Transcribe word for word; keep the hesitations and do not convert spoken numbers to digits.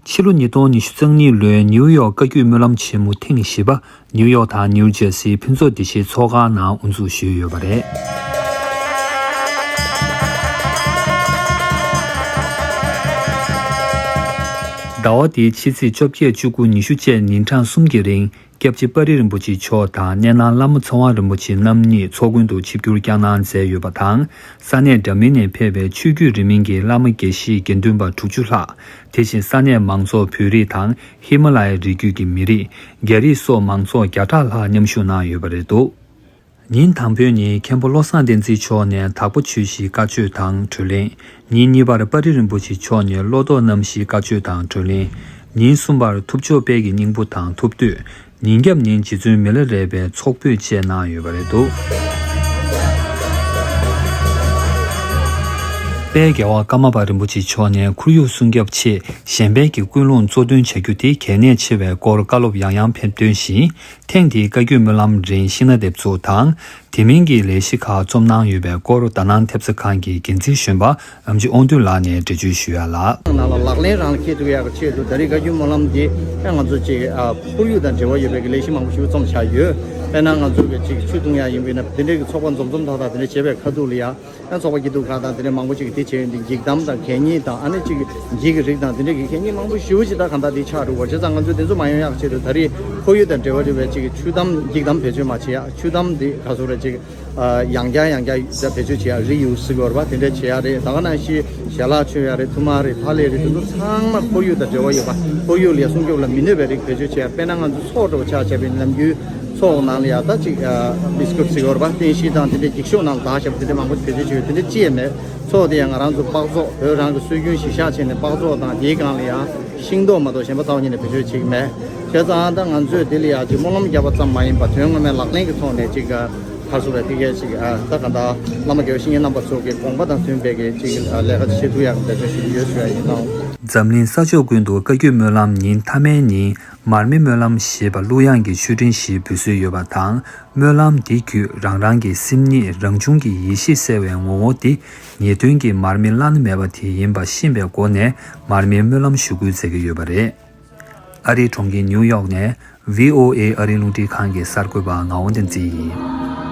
ཕྱི་ལོ་ཉིས་སྟོང་ཉི་ཤུ་རྩ་གཉིས་ལོའི་ནིའུ་ཡོག་བཀའ་བརྒྱུད་སྨོན་ལམ་ཆེན་མོ་ཐེངས་བཞི་པ་ནིའུ་ཡོག་དང་ནིའུ་ཇར་སིའི་ཕུན་ཚོགས་བདེ་ཆེན་ཚོགས་ཁང་ནང་དབུ་འཛུགས་ཞུས་ཡོད་པ་རེད། ཟླ་བ་འདིའི་ཕྱི་ཚེས་བཅོ་བརྒྱད། བཅུ་དགུ། ཉི་ཤུ་བཅས་ཉིན་གྲངས་གསུམ་གྱི་རིང་། སྐྱབས་རྗེ་དཔའ་རིས་རིན་པོ་ཆེ་མཆོག་དང་གནས་ནང་བླ་མ་ཚེ་དབང་རིན་པོ་ཆེ་རྣམ་གཉིས་ཚོགས་མགོན་དུ་ཆིབས་བསྒྱུར་བསྐྱངས་གནང་མཛད་ཡོད་པ་དང་། ས་གནས་འདྲ་མིན་ནས་ཕེབས་པའི་ཆོས་བརྒྱུད་རིས་མིང་གི་བླ་མ་དགེ་བཤེས་དགེ་འདུན་པ་དྲུག་ཅུ་ལྷག། དེ་བཞིན་ས་གནས་མང་ཚོགས། བོད་རིགས་དང་ཧི་མ་ལ་ཡའི་རི་རྒྱུད་ཀྱི་མི་རིགས། རྒྱ་རིགས་སོགས་མང་ཚོགས་བརྒྱ་ཕྲག་ལྷག་མཉམ་ཞུགས་གནང་ཡོད་པ་རེད་འདུག་ཉིན་དང་པོའི་ཉིན་མཁན་པོ་བློ་བཟང་བསྟན་འཛིན་མཆོག་ནས་དྭགས་པོ་ཆོས་བཞིའི་བཀའ་ཆོས་དང་གྲོས་གླེང་། ཉིན་གཉིས་པར་དཔའ་རིས་རིན་པོ་ཆེ་མཆོག་ནས་བློ་ལྡོག་རྣམ་བཞིའི་བཀའ་ཆོས་དང་གྲོས་གླེང་། ཉིན་གསུམ་པར་ཐུབ་མཆོག་དཔལ་གྱི་སྙིང་པོ་དང་ཐུབ་བསྟོད། ཉིན་རྒྱབ་ཉིན་རྗེ་བཙུན་མི་ལ་རས་པའི་ཚོགས་ཕུད་བཅས་གནང་ཡོད་པ་རེད་འདུག་དཔལ་རྒྱལ་བ་ཀརྨ་པ་རིན་པོ་ཆེ་མཆོག་ནས་ཁོར་ཡུག་སྲུང་སྐྱོབ་ཆེད་གཞན་ཕན་གྱི་ཀུན་སློང་གཙོ་འདོན་བྱ་རྒྱུ་དེ་གལ་གནད་ཆེ་བའི་སྐོར་བཀའ་སློབ་ཡང་ཡང་ཕེབས་དོན་བཞིན། ཐེངས་འདིའི་བཀའ་བརྒྱུད་སྨོན་ལམ་རིང་ཤིང་ནགས་འདེབས་འཛུགས་དང་། དེ་མིན་གྱི་ལས་གཞི་ཁག་རྩོམ་གནང་ཡོད་པའི་སྐོར་དྷ་ནང་ཐེབས་རྩ་ཁང་གི་འགན་འཛིན་གཞོན་པ་ཨེམ་ཆི་དབང་འདུས་ལགས་ནས་འགྲེལ་བརྗོད་ཞུ་ཡ་ལ། ནང་ལ་ལག་ལེན་རང་ལ་འཁེལ་ཐུབ་ཡག་གི་ཆེད་དུ་ད་རེས་བཀའ་བརྒྱུད་སྨོན་ལམ་འདི་ང་ཚོ་ཅིག་ཨ་ཁོར་ཡུག་དང་འབྲེལ་བ་ཡོད་པའི་གི་ལས་གཞི་མང་པོ་ཞིག་རྩོམ་བཞག་ཡོད། དཔེར་ན་ང་ཚོ་གི་ཅིག་ཆུ་བཏུང་ཡག་ཡིན་པས་ན་དེ་འདྲའི་གི་ཚོགས་པ་འཛོམས་འཛོམས་ཐག་ཐག་དེ་འདྲ་བྱེད་པའི་ཁ་ཐུག་ལ་ཡ། ཡང་ཚོགས་པ་སྐྱིད་སྡུག་ཁག་དང་དེ་འདྲའི་མང་པོ་ཞིག་གིས་དེ་བྱས་ཡོད་འདི་འགྱིག་དམ་དང་གད་སྙིགས་དང་ཨ་ནི་ཅིག་འགྱིག་གི་རིགས་དང་དེ་འདྲའི་གི་གད་སྙིགས་མང་པོ་ཞེ་པོ་ཅིག་ད་གང་ལྟར་འདི་ཆགས་འགྲོ་བ་བྱས་ཙང་ང་ཚོས་དེ་ཚོ་མ་ཡོང་ཡག་ཆེད་དུ་ད་རེས་ཁོར་ཡུག་དང་འབྲེལ་བ་ཡོད་པའི་ཅིག་ཆུ་དམ་འགྱིག་དམ་བེད་སྤྱོད་མ་བྱེད་ཡག་ཆུ་དམ་འདི་ག་ཚོད་རེད་ཅིག་ཡང་བསྐྱར་ཡང་བསྐྱར་བེད་སྤྱོད་བྱེད་ཡག་རི་ཡུ་སི་ཟེར་གྱི་ཡོད་རེད་པ། དེ་འདྲ་བྱེད་ཡག་རེད། ད་ག་ནང་བཞིན་ཞལ་ལག་མཆོད་ཡག་རེད། ཐུར་མ་རེད། ཐ་ལེ་རེད། དེ་ཚོ་ཚང་མ་ཁོར་ཡུག་དང་འབྲེལ་བ་ཡོད་པ། ཁོར་ཡུག་ལ་ཡ་སྲུང་སྐྱོབ་ལ་མི་གནོད་པའི་རིགས་བེད་སྤྱོད་བྱེད་ཡག་དཔེར་ན་ང་ཚོ་ཚོགས་འདྲ་བོ་ཆ་བཞག་པ་ཡིན་ན་ནམ་རྒྱུན་ཚོགས་ནང་ལ་ཡ་ད་ཅིག་ཨ་བི་སི་ཀུད་ཟེར་གྱི་ཡོད་རེད་པ། རྟེན་གཞི་དང་དེ་འདྲའི་འགྱིག་ཤོག་ནང་ལ་བཏགས་བཞག་པ་དེ་འདྲ་མང་པོ་བེད་སྤྱོད་བྱེད་ཡོད། དེ་འདྲ་ཅི་ཡང་མེད། ཚོགས་དེ་ཡང་ང་རང་ཚོ་པགས་མཚོ་བོད་རང་གི་སྲོལ་རྒྱུན་གཞིར་བཞག་བྱས་ནས་པགས་མཚོ་དང་དེའི་སྒང་ལ་ཡང་ཤིང་ཏོག་མ་གཏོགས་གཞན་པ་རྩ་བ་ཉིད་ནས་བེད་སྤྱོད་བྱེད་ཀྱི་མེད། བྱས་ཙང་ད་ང་ཚོས་དེ་ལ་ཡང་ཅིག་སྨོན་ལམ་བརྒྱབ་པ་ཙམ་མ་ཡིན་པར་དོན་ངོ་མའི་ལག་ལེན་གྱི་ཐོག་ནས་ཅིག་ག་ག་རེ་ཟེར་དགོས་རེད། དེ་གས་ཅིག་ཨ་ད་ག་ད་བླ་མ་དགེ་བའི་བཤེས་གཉེན་རྣམ་པ་ཚོ་གི་དགོངས་པ་དང་མཐུན་པའི་གི་ཅིག་ཨ་ལས་ཀ་ཅིག་བྱེད་ཐུབ་ཡག་གི་འབད་བརྩོན་ཞུ་གི་ཡོད་ཞུ་ཡ་ཡིན་ནོ། འཛམ་གླིང་ས་ཕྱོགས་ཀུན་ཏུ་བཀའ་བརྒྱུད་སྨོན་ལམ་ཉིན་མཐའ་མའི་ཉིན་མར་མེ་སྨོན་ལམ་ཞེས་པ་གླུ་དབྱངས་ཀྱི་མཆོད་སྤྲིན་ཞིག་འབུལ་སྲོལ་ཡོད་པ་དང་། སྨོན་ལམ་འདི་བརྒྱུད་རང་རང་གི་སེམས་ཉིད་རང་བྱུང་གི་ཡེ་ཤེས་གསལ་བའི་ངོ་བོ་དེ་ཉེ་དོན་གྱི་མར་མེ་བླ་ན་མེད་པ་དེ་ཡིན་པ་ཤེས་པའི་སྒོ་ནས་མར་མེའི་སྨོན་ལམ་ཞུ་སྐུལ་མཛད་ཀྱི་ཡོད་པ་རེད། ཨ་རིའི་གྲོང་ཁྱེར་ནིའུ་ཡོག་ནས་ཝི་ཨོ་ཨེ་ཨ་རིའི་རླུང་འཕྲིན་ཁང་གི་གསར་འགོད་པ་ངག་དབང་བསྟན་འཛིན་ཡིན།